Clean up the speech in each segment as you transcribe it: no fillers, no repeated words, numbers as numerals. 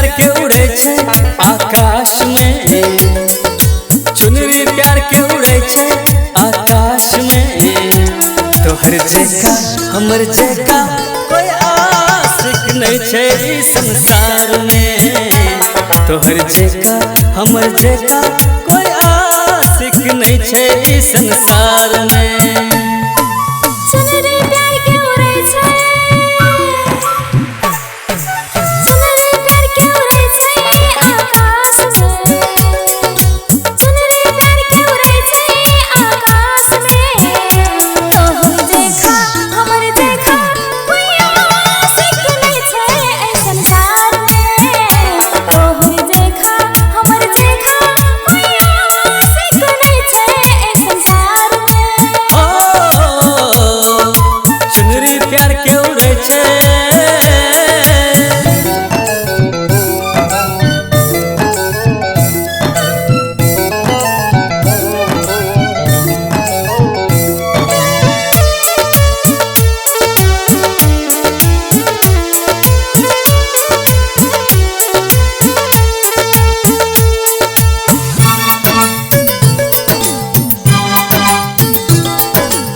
प्यार के उड़े छे आकाश में, चुनरी प्यार के उड़े छे आकाश में। तोहर जेका हमर जेका कोई आशिक नहीं छे इस संसार में। तोहर जेका हमर जेका कोई आशिक नहीं छे इस संसार में। चुनरी प्यार के उड़े छे, चुनरी प्यार के उड़े छे आकाश में, चुनरी प्यार के उड़े छे आकाश में। तोहर जेका हमर जेका कोई आशिक नहीं छे एहि संसार में। तोहर जेका हमर जेका कोई आशिक नहीं छे एहि संसार में। ओ चुनरी प्यार के उड़े छे।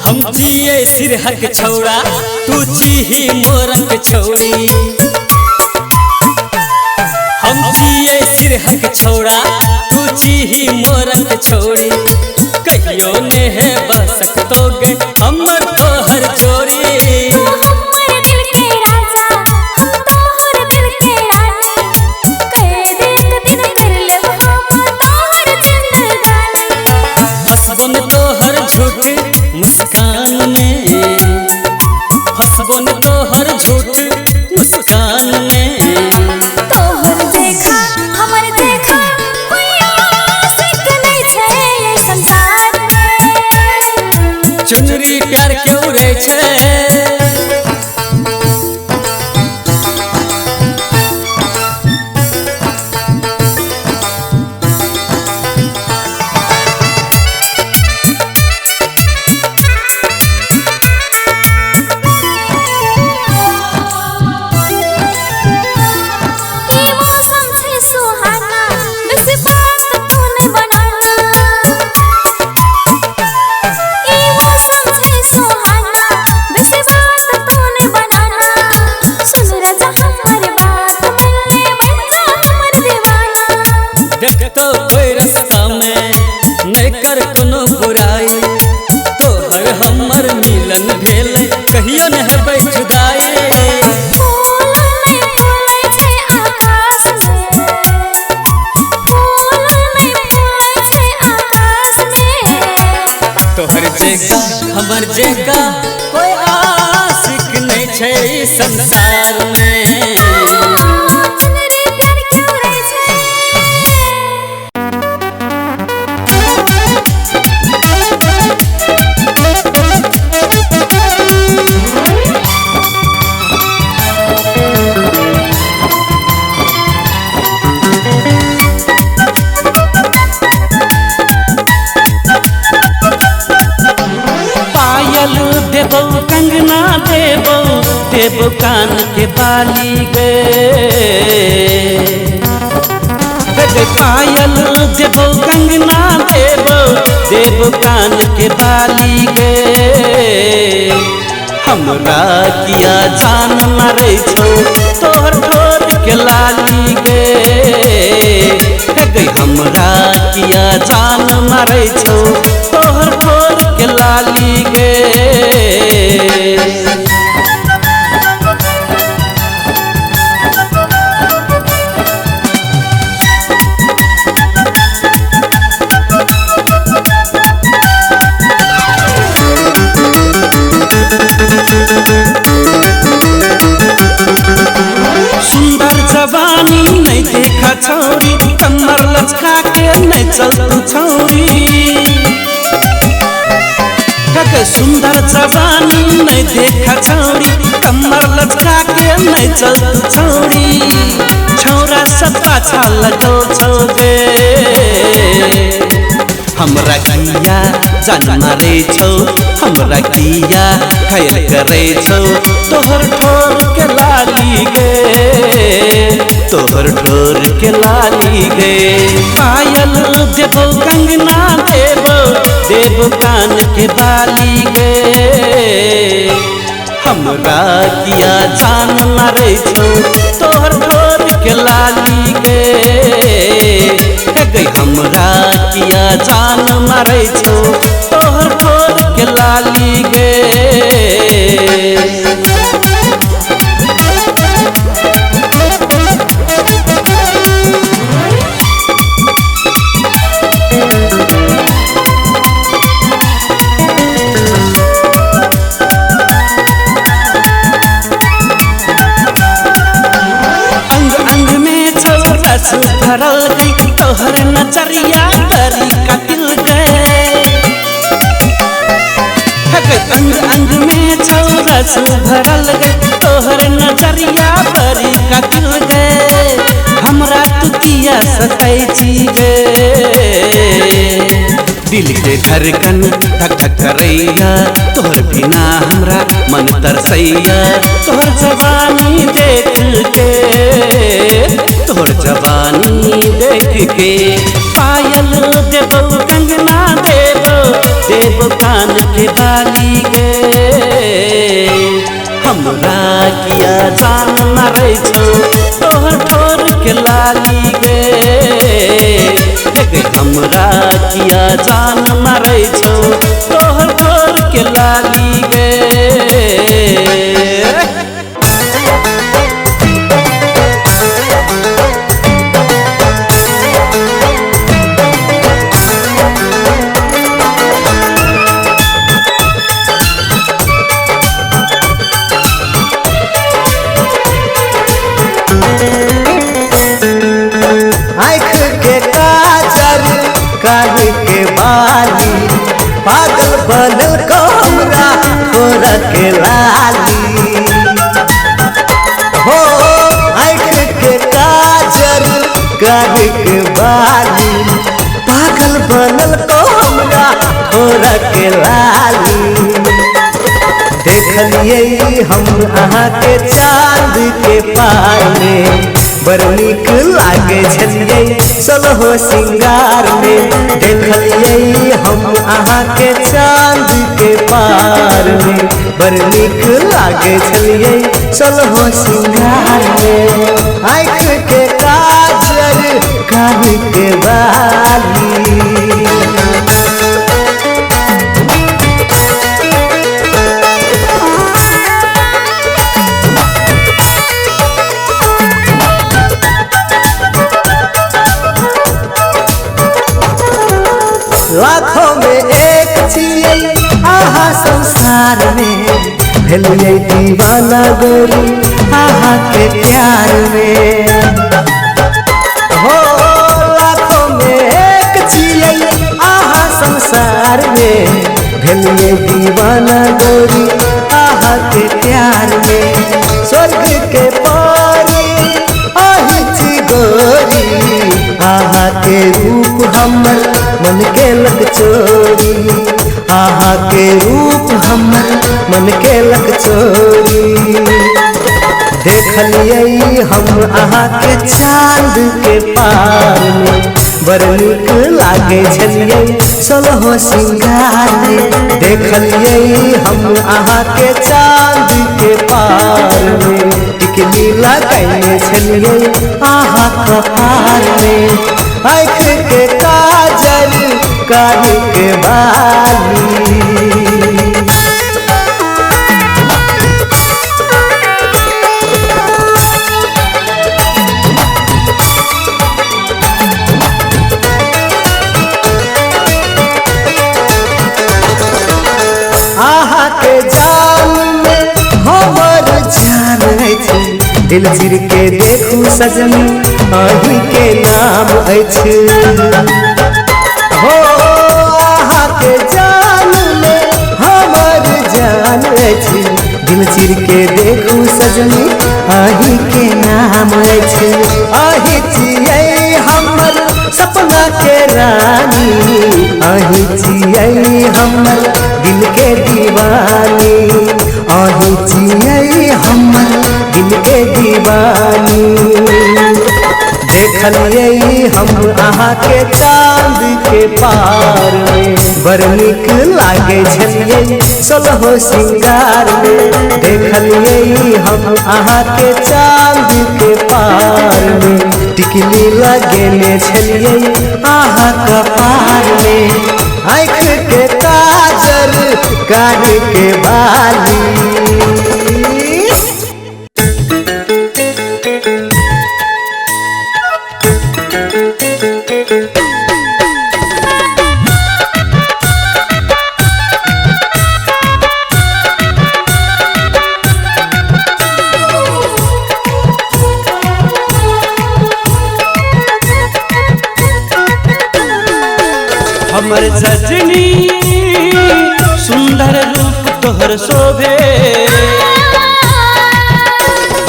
हम जिए सिरहक छौड़ा तू चीही मोरंग छौड़ी। हम जिए सिरहक छौड़ा तू चीही मोरंग छौड़ी। कहियो ने है बसकतो गे हमर तोहर जोड़ी। तू हमर दिल के राजा हम तोहर दिल के रानी, कैद एक दिन कर लेब हम तोहर जिंदगानी। हंसबो न तोहर झूठ मुस्कान में, हंसबो न तोहर झूठ मुस्कान में। तोहर जेका हमर जेका कोई आशिक नहीं छे एहि संसार में। चुनरी प्यार के उड़े छे। ई मौसम छे सुहाना बेसी बात तू नहीं बनाना। ई मौसम छे सुहाना बेसी बात तू नहीं बनाना। सुन राजा हमर बात मन ले बन जा हमर दीवाना। देखतो कोई रास्ता में नहीं कर कोनो बुराई, तोहर हमर मिलन भेल कहियो न हेबै जुदाई। फूल नहीं फूलै छे आकाश में, फूल नहीं फूलै छे आकाश में। तोहर जेका हमर जेका कोई आशिक नहीं छे इस संसार में। चुनरी प्यार के उड़े छे। पायल देबौ कंगना देबौ देबौ कान के बाली गे। गे पायल देबौ कंगना देबौ देबौ कान के बाली गे। हमरा किया जान मारै छौ तोहर ठोर के लाली गे। गे हमरा किया जान मारै छौ तोहर ठोर के लाली गे। सुंदर जवानी नहीं देखा छौरी, कमर लचका के नहीं चल तू छौरी। सुंदर जवानी नहीं देखा छौरी, कमर लचका के नहीं चल तू छौरी। छौरा सब पाछा लगल छौ गे, हमरा किया जान मारे छौ, हमरा किया घायल करे छौ। तोहर ठोर के लाली गे, तोहर ठोर के लाली गे। पायल देबो कंगना देबो देबो कान के बाली गे। हमरा किया जान मारै छौ तोहर ठोर के लाली गे। हे हमरा किया जान मारै छौ तोहर ठोर के लाली गे। भरल गई तोहर नजरिया बड़ी कातिल गए। अंग अंग में छौ रस भरल गई तोहर नजरिया बड़ी कातिल गए। हमरा तू किया सताई छी गे। दिल के धड़कन धक धक करैया तोहर बिना हमरा मन तरसैया। तोहर जवानी देख के तोहर जवानी देख के पायल देबो कंगना देबो देबो कान के बाली गे। हमरा किया जान मारै छौ तोहर ठोर के लाली गे। हमरा किया जान मारै छौ तोहर ठोर के लाली गे। के बाली पागल बनल को हमरा ठोर के लाली। हो आँख के काजर कान के बाली पागल बनल को हमरा ठोर के लाली। देखलियै हम अहाँ के चांद के पार में बड़ नीक लागे छलियै सोलहो सिंगार में। देखलियै हम अहाँ के चांद के पार में बड़ नीक लागे छलियै सोलहो सिंगार में। आँख के काजर कान के बाली। लाखों में एक छियै आहा संसार में भेलियै दीवाना गोरी आहा के प्यार में। हो लाखों में एक छियै आहा संसार में भेलियै दीवाना गोरी आहा के प्यार में। स्वर्ग के पारी आही छी गोरी आहा के रूप हमर मन के लक चोरी। आहा के रूप हमर मन के लक चोरी। देखलियै हम अहाँ के चांद के पार में बड़ नीक लागे छलियै सोलहो सिंगार में। देखलियै हम अहाँ के चांद के पार में टिकली लगैने छलियै अहाँ कपार में। आँख के काजर कान के बाली। आहा के जान में हमर जान अछि दिल चिर के देखू सजनी अहीं के नाम अछि। हो आहा के जान में हमर जान अछि दिल चिर के देखू सजनी अहीं के नाम अछि। अहीं छियै हमर सपना के रानी अहीं छियै हमर दिल के दीवानी। अहीं छियै हमर दिल के दीवानी। देखलियै हम अहाँके चाँद के पार में। बड़ नीक लागे छलियै सोलहो सिंगार में। देखलियै हम अहाँके चाँद के पार में। टिकली लगेने छलियै अहाँ कपार में। आँख के काजर कान के बाली। हमर सजनी सुंदर रूप तोहर शोभे।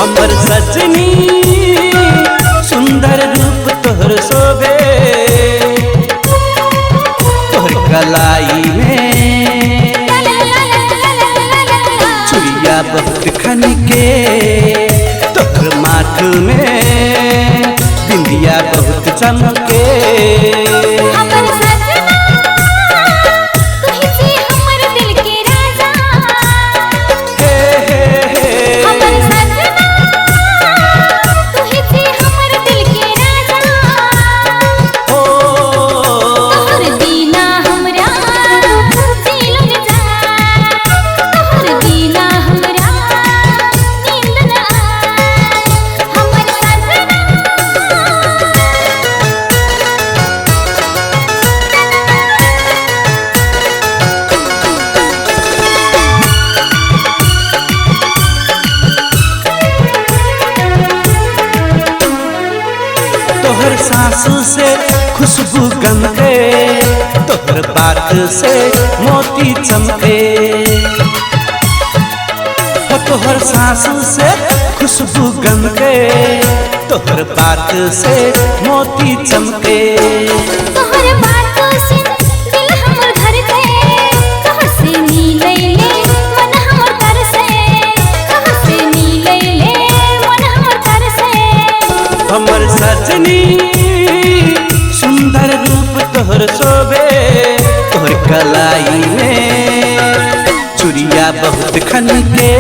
हमर सजनी सुंदर रूप तोहर शोभे। तोहर कलाई में चुड़िया बहुत खनके, तोहर माथ में बिंदिया बहुत चमके। तोहर सासू से खुशबू गमके, तोहर बात से मोती चमके। हो तोहर सासू से खुशबू गमके, तोहर बात से मोती चमके। तोहर बात से दिल हमर धड़के, तोहर से मिलै ले मन हमर तरसे। तोहर से मिलै ले मन हमर तरसे। हमर सजनी सुंदर रूप तोहर शोभे। तोहर कलाई में चुड़िया बहुत खनके,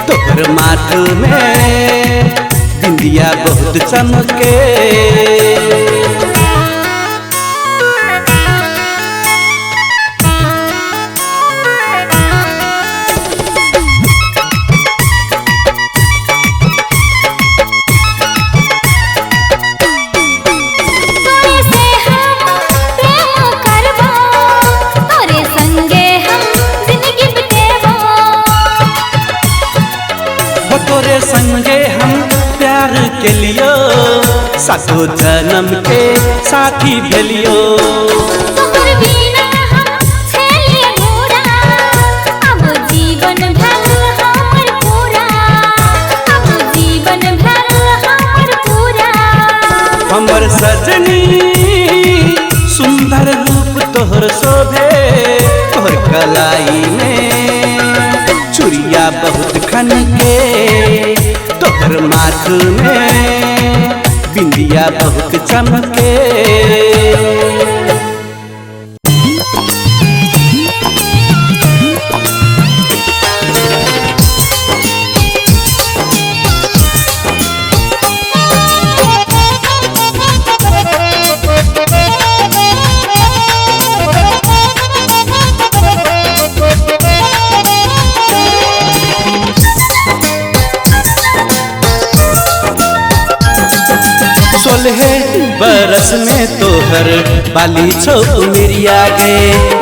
तोहर माथ में बिंदिया बहुत चमके। तोरे संगे हम प्यार के लियो, सातो जन्म के साथी भेलियो। तोहर बिना हम छेली अधूरा, अब जीवन भर हमर पूरा। अब जीवन भर हमर पूरा। हमर सजनी सुंदर रूप तोहर शोभे। तोहर कलाई में चुड़िया बहुत खनके, तोहर माथ में बिंदिया बहुत चमके। सोलह बरस में तोहर बाली छौ उमरिया गे।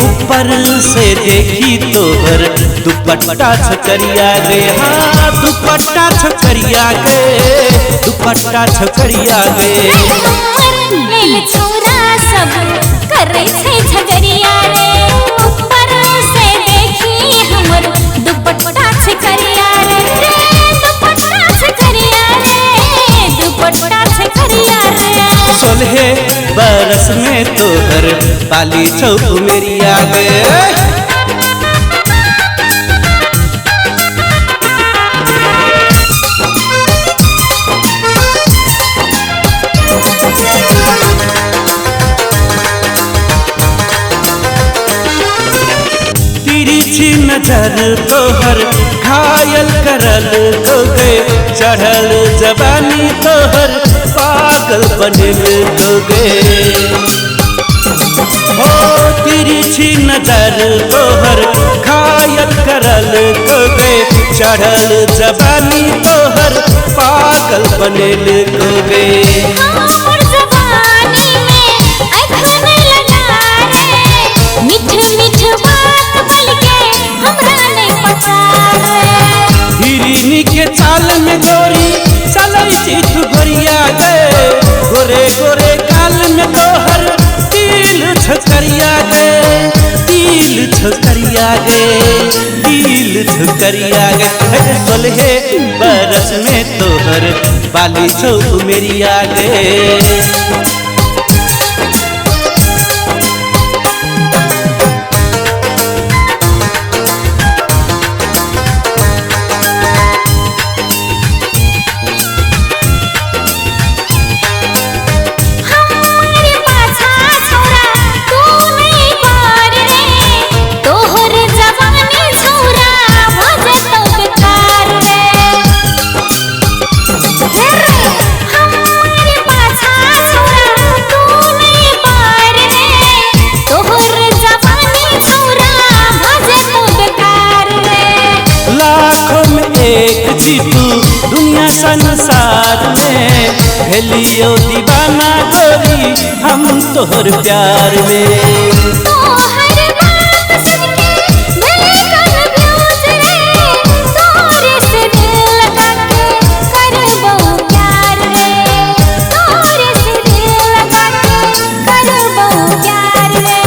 ऊपर से देखी तोहर दुपट्टा छकरिया गे। हाँ दुपट्टा छकरिया गे, दुपट्टा छकरिया गे। छौरा सब करै छै झगड़िया रे। ऊपर से देखी हमर दुपट्टा छकरिया रे। दुपट्टा छकरिया रे, दुपट्टा छकरिया रे। 16 बरस में तोहर बाली छौ उमरिया गे। तिरछी नजर तोहर घायल करल को गे, चढ़ल जवानी तोहर पागल बनल को गे। हो तिरछी नजर तोहर घायल करल को गे, चढ़ल जवानी तोहर पागल बनल को गे। हमर जवानी में अखन लगा रे, मीठ मीठ बात बोल के हमरा नहीं पचा रे। हिरनी के चाल में गोरी चलै छी तू गोरिया गे, गोरे गोरे गाल में तोहर तिल छकरिया गे, तिल छकरिया गे, तिल छकरिया गे। हे 16 बरस में तोहर बाली छौ उमेरिया गे। हमर पाछा छौरा तू नहीं पार रे, तोहर जवानी छौरा भ जेतौ बेकार रे। हमर पाछा छौरा तू नहीं पार रे, तोहर जवानी छौरा भ जेतौ बेकार रे। लाखों में एक छी तू दुनिया संसार में, भेलियो दीवाना गोरी हम तोहर प्यार में। तोहर बात सुन के भेलै कन्फ्यूज रे, तोरे से दिल लगा के करबौ प्यार रे, तोरे से दिल लगा के करबौ प्यार रे।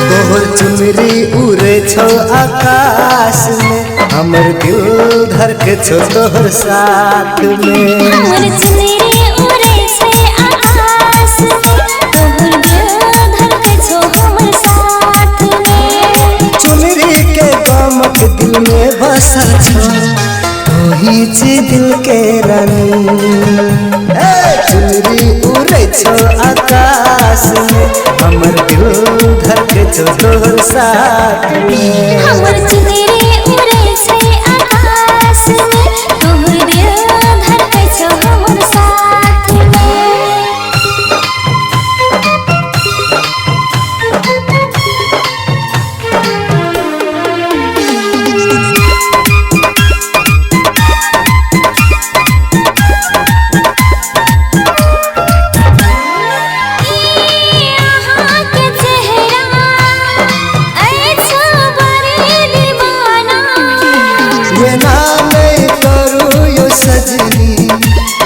तोहर चुनरी उड़े छौ आकाश में, हमर दिल धड़के छौ तोहर साथ में। हमर चुनरी उड़े छै आकाश में, तोहर दिल धड़कै छौ हमर साथ में। चुनरी के गमक दिल में बसल छौ, तोही छी दिल के रानी। ए चुनरी उड़े छौ आकाश में, हमर दिल धड़के छौ तोहर साथ में। हमर चुनरी उड़े छै आकाश में, तोहर दिल धड़कै छौ हमर साथ में। अहाँके चेहरा अछि बड़ी दीवाना, एना नहि करू यो सजनी,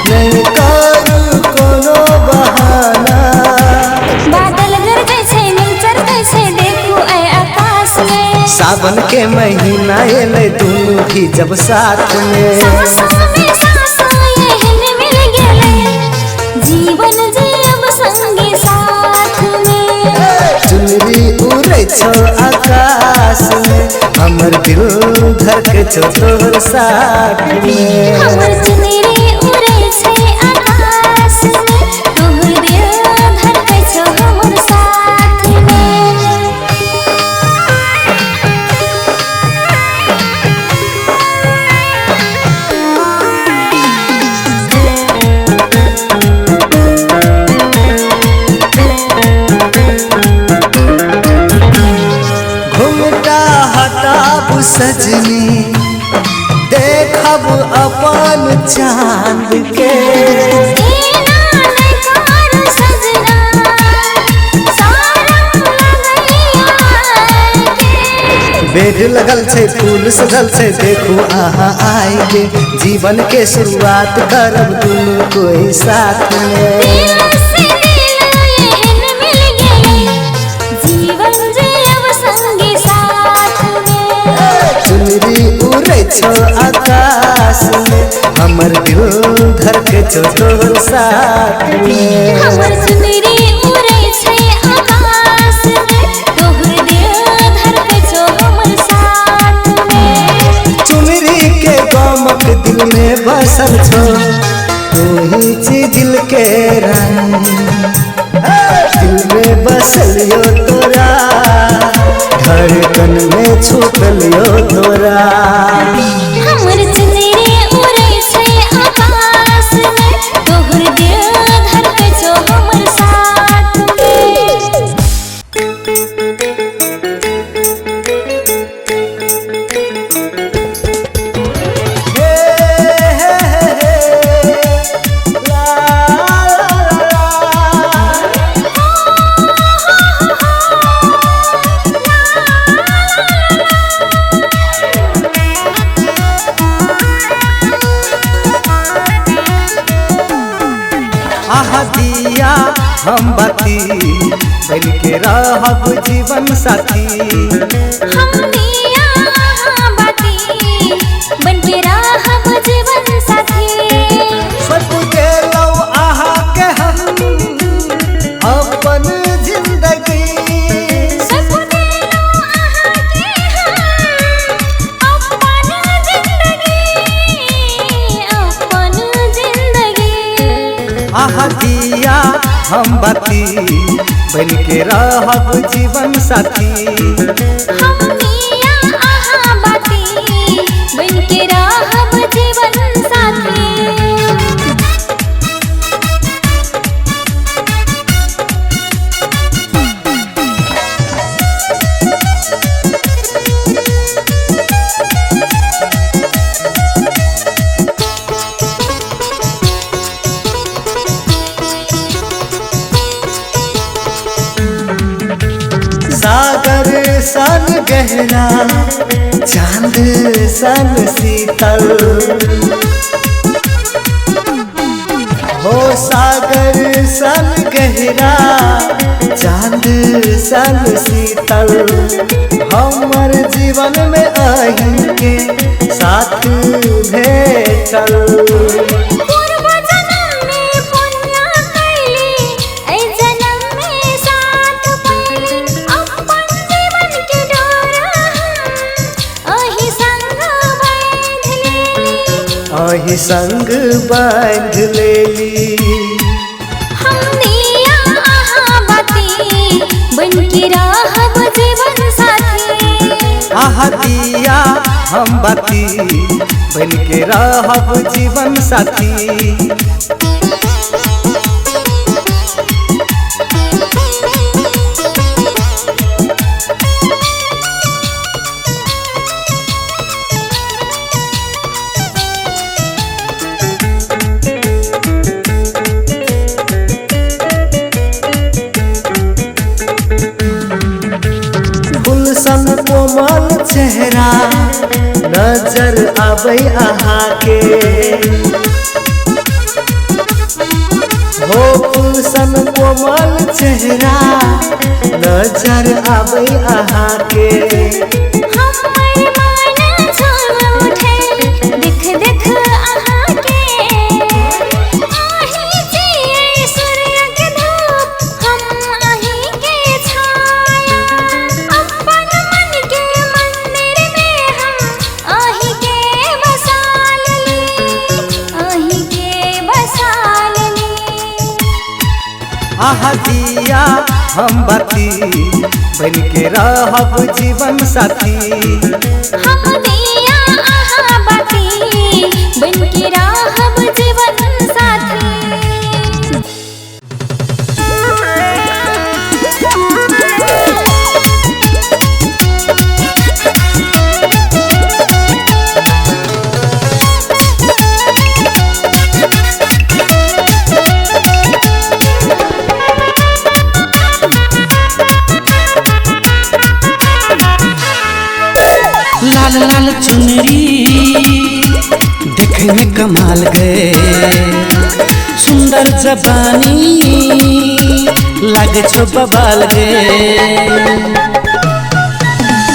नहि करू कोनो बहाना। बादल गरजै छै मेघ चरकै छै देखू ऐ आकाश में। सावन के महीना एलै दुनू भी जब साथ में। सांसों में सांस एहन मिल गेलै, जीवन जीब संगे साथ में। चुनरी उड़ै छौ आकाश में, हमर दिल धड़कै छौ तोहर साथ में। हमर चुनरी उड़ै छै आकाश में, तोहर दिल धड़कै छौ हमर साथ में। घुमटा हटाबू सजनी, देखब अपन चांद के। एना नै करू सजना, शरम लगैया के। बेड लगल छै फूल सजल छै देखू अहाँ आइ के, जीवन के शुरुआत करब दुनू कोई साथ में। दिल से दिल एहन मिल गेलै, जीवन जीब संगे साथ में। चुनरी उड़ै छौ आकाश में, हमर दिल धड़कै छौ तोहर साथ में। हमर चुनरी उड़ै छै आकाश में, तोहर दिल बसल छो, तू ही छी दिल के रानी। दिल में बसल यो तोरा, धड़कन में छुपल यो तोरा। हमर चुनरी उड़ै छै आकाश में, तोहर दिल धड़कै छौ हमर साथ में। हे हे हे ला ला ला। आहा दिया हम बाती, बन के रहब जीवन साथी। हम दिया अहाँ बाती, बनके रहब जीवन साथी। सौंप देलौ आहा के हम अपन जिंदगी। सौंप देलौ अहाँ के हम अपन जिंदगी, अपन जिंदगी। आहा दिया हम बाती, बन के रहब जीवन साथी। हम दिया अहाँ बाती, बनके रहब जीवन साथी। सागर सन गहरा, चांद सन शीतल। हो सागर सन गहरा, चांद सन शीतल। हमर जीवन में अहीं के साथ भेटल। पूर्व जन्म में पुण्य कैली, एहि जन्म में साथ पैली। अपन जीवन के डोरा हम अहीं संग बांध लेली। अहीं संग बांध लेली। हम दिया अहाँ बाती, बनके रहब जीवन साथी। आहा दिया हम बाती, बन के रहब जीवन साथी। फूल सन कोमल चेहरा, नजर आबै अहाँ के। हो फूल सन कोमल चेहरा, नजर आबै अहाँ के। हमर मन झूम उठे देख देख अहाँ के। अहीं छियै सूर्यक धूप, हम अहीं के छाया। अपन मन के मंदिर में हम अहीं के बसा लेली, अहीं के बसा लेली। आहा दिया हम बाती, बन के रहब जीवन साथी। हम दिया अहाँ बाती, बनके रहब जीवन साथी। लाल लाल चुनरी देखे में कमाल गए, सुंदर जबानी लागे छो बबाल गे।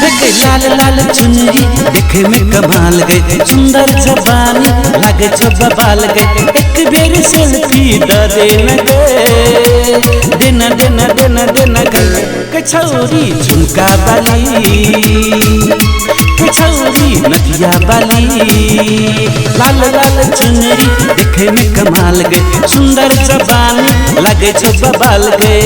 देखे लाल लाल चुनरी देखे में कमाल गए, सुंदर जबानी लागे छो बबाल गए। एक बेर सेल्फी the देना गे, देना देना देना देना गे। छौरी झुमका वाली, गे छौरी नथिया बाली, लाल लाल चुनरी देखे में कमाल गे, सुंदर जवानी लगे छौ बबाल गे।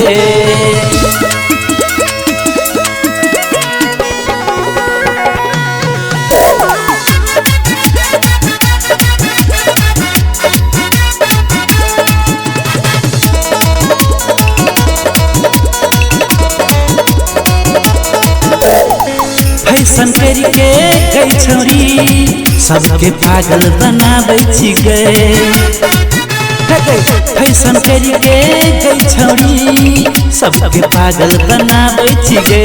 फैशन करी के गई छौरी सबके पागल बनाबै छी गे, फैशन करी के गई छौरी सबके पागल बनाबै छी गे।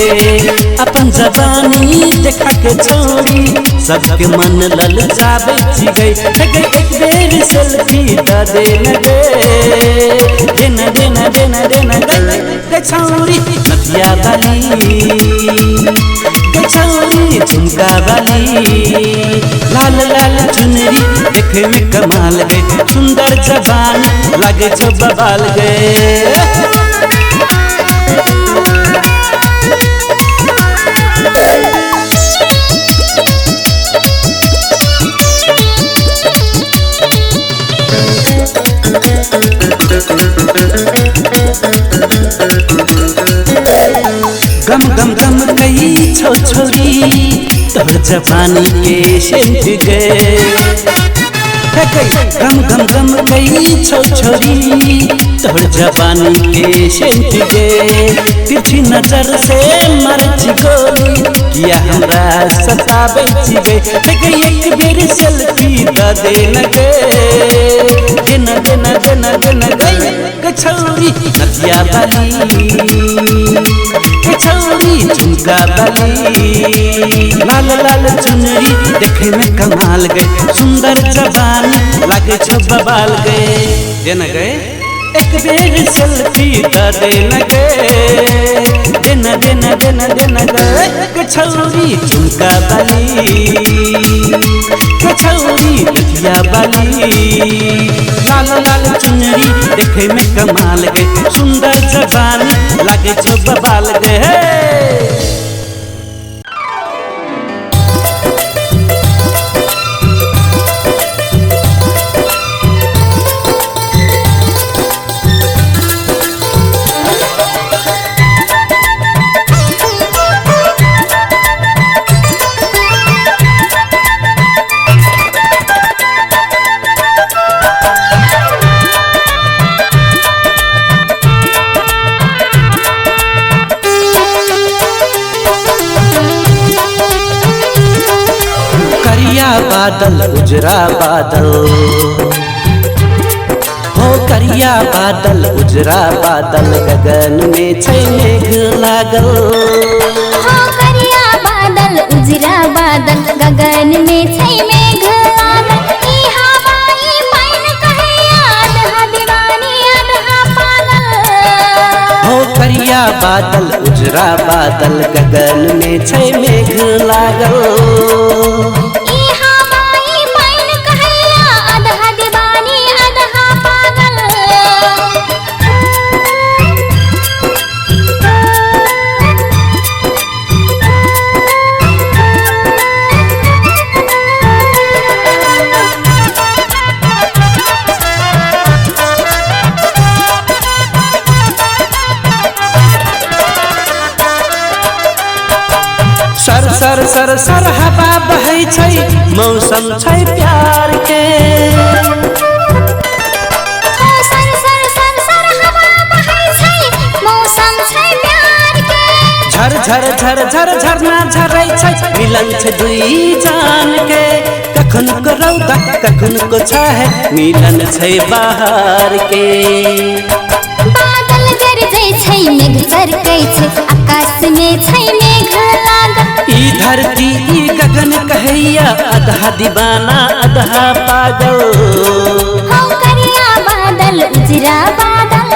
अपन जवानी देखा के छौरी सबके मन ललचाबै छी गे, एक बेर सेल्फी the they न गे, देना देना देना देना गे छौरी नथिया बाली, छौरी झुमका वाली, लाल लाल चुनरी देखे में कमाल गे, सुंदर जवानी लगे छौ बबाल गे। गम गम गम कई छौ छोरी तोहर जवानी के सेंध गे, गम गम गम कई छौ छोरी तोहर जवानी के सेंध गे। तिरछी नजर से मारै छी गोली किया हमरा सताबै छी गे, एक बेर सेल्फी the they न गे, देना देना देना देना गे छौरी नथिया बाली, छौरी झुमका बाली, लाल लाल चुनरी देखे में कमाल गे, सुंदर जवानी लगे छौ बबाल गे। देना गे एक बेर सेल्फी the they न गे, देना देना देना देना गे छौरी झुमका बाली, छौरी नथिया बाली, लाल लाल चुनरी देखे में कमाल गे, सुंदर जवानी लगे छौ बबाल गे। बादल उजरा बादल हो, करिया बादल उजरा बादल गगन में छै मेघ लागल, हो करिया बादल उजरा बादल गगन में छै मेघ लागल। ई हवाई पाइन कहे आधा दीवानी आधा पागल, हो करिया बादल उजरा बादल गगन में छै मेघ लागल। सर सर सर सर हवा बहै छै मौसम छै प्यार के, सर सर सर सर हवा बहै छै मौसम छै प्यार के। झर झर झर झर झरना झरै छै मिलन छै दुई जान के, कखन को रौदा कखन को छाह मिलन छै बाहर के। बादल गरजै छै मेघ चरकै छै आकाश में छै मेघ लागल। ई धरती ई गगन कहैया आधा दीवाना आधा पागल, हो करिया बादल उजरा बादल।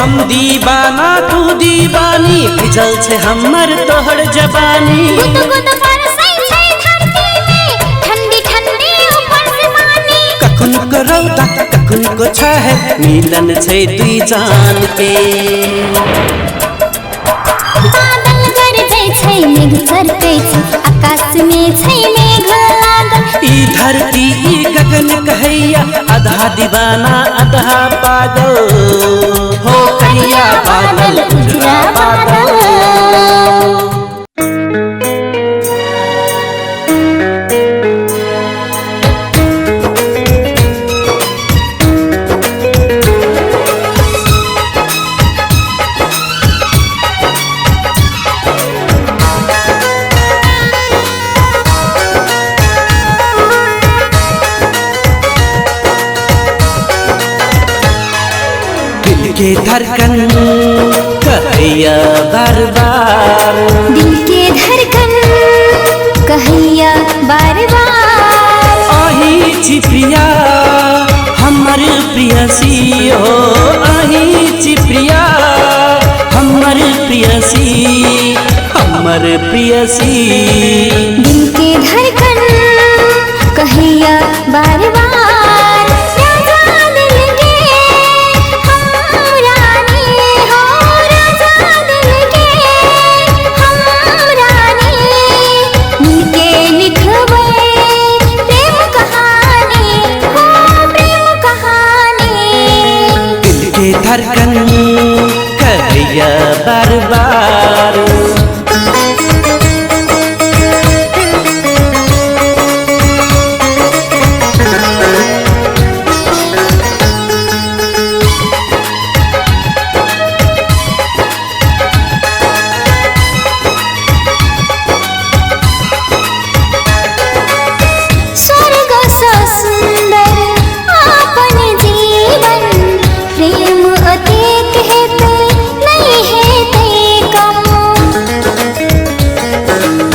हम दीवाना तू दीवानी, भिजल छे हमर तोहर जवानी। गुद गुद बरसै छै धरती में, ठंडी ठंडी ऊपर से पानी। कखन को रौदा कखन को छाह, मिलन छे दुई जान के। बादल गरजै छै मेघ चरकै छै, आकाश में छै मेघ लागल। ई धरती ई गगन कहैया, आधा दीवाना आधा पागल। हो करिया बादल उजरा बादल। के धड़कन कहैया बार बार, दिल के धड़कन कहैया बार बार। अहीं छी प्रिया हमर प्रियसी हो, अहीं छी प्रिया हमर प्रियसी, हमर प्रियसी। दिल के धड़कन कहैया बार बार। राजा दिल के हम रानी हो, राजा दिल के हम रानी। मिलके लिखबै प्रेम कहानी हो, प्रेम कहानी। दिल के धड़कन कहैया बार बार। स्वर्ग सँ सुन्दर अपन जीवन, प्रेम अतेक हेतै नहि हेतै कम।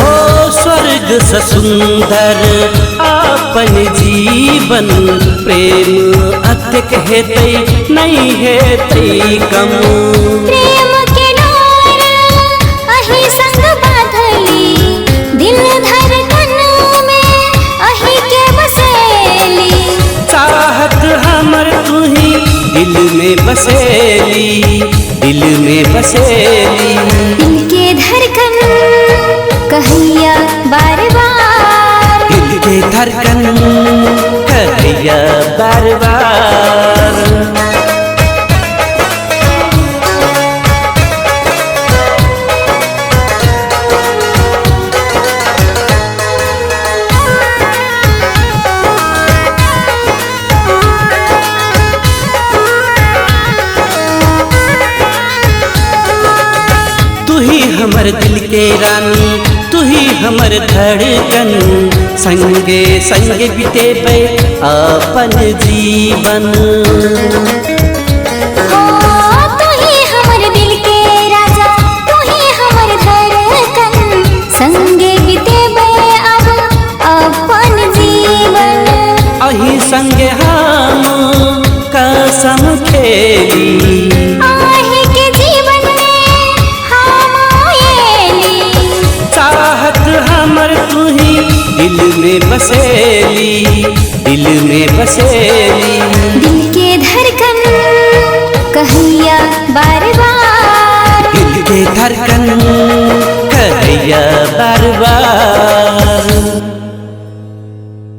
हो स्वर्ग सँ सुन्दर अपन जीवन, प्रेम अतेक हेतै नहीं हेतै कम। प्रेम के डोर अही संग बांधली, दिल धड़कन में अही के बसेली। चाहत हमर तू ही दिल में बसेली, दिल में बसेली। दिल के धड़कन कहैया बार बार, दिल के धड़कन कहैया बार बार। तू ही हमर दिल के रानी, तू ही हमर धड़कन, संगे संगे बितेबै अपन जीवन। हो तू ही हमर दिल के राजा, तू ही हमर धड़कन, संगे बितेबै अब अपन जीवन। अही संगे हम कसम खेली, आहे के जीवन में हम एली। चाहत हमर तू ही दिल में बसेली, दिल में बसेली। दिल के धड़कन कहैया बार बार, दिल के धड़कन कहैया बार बार।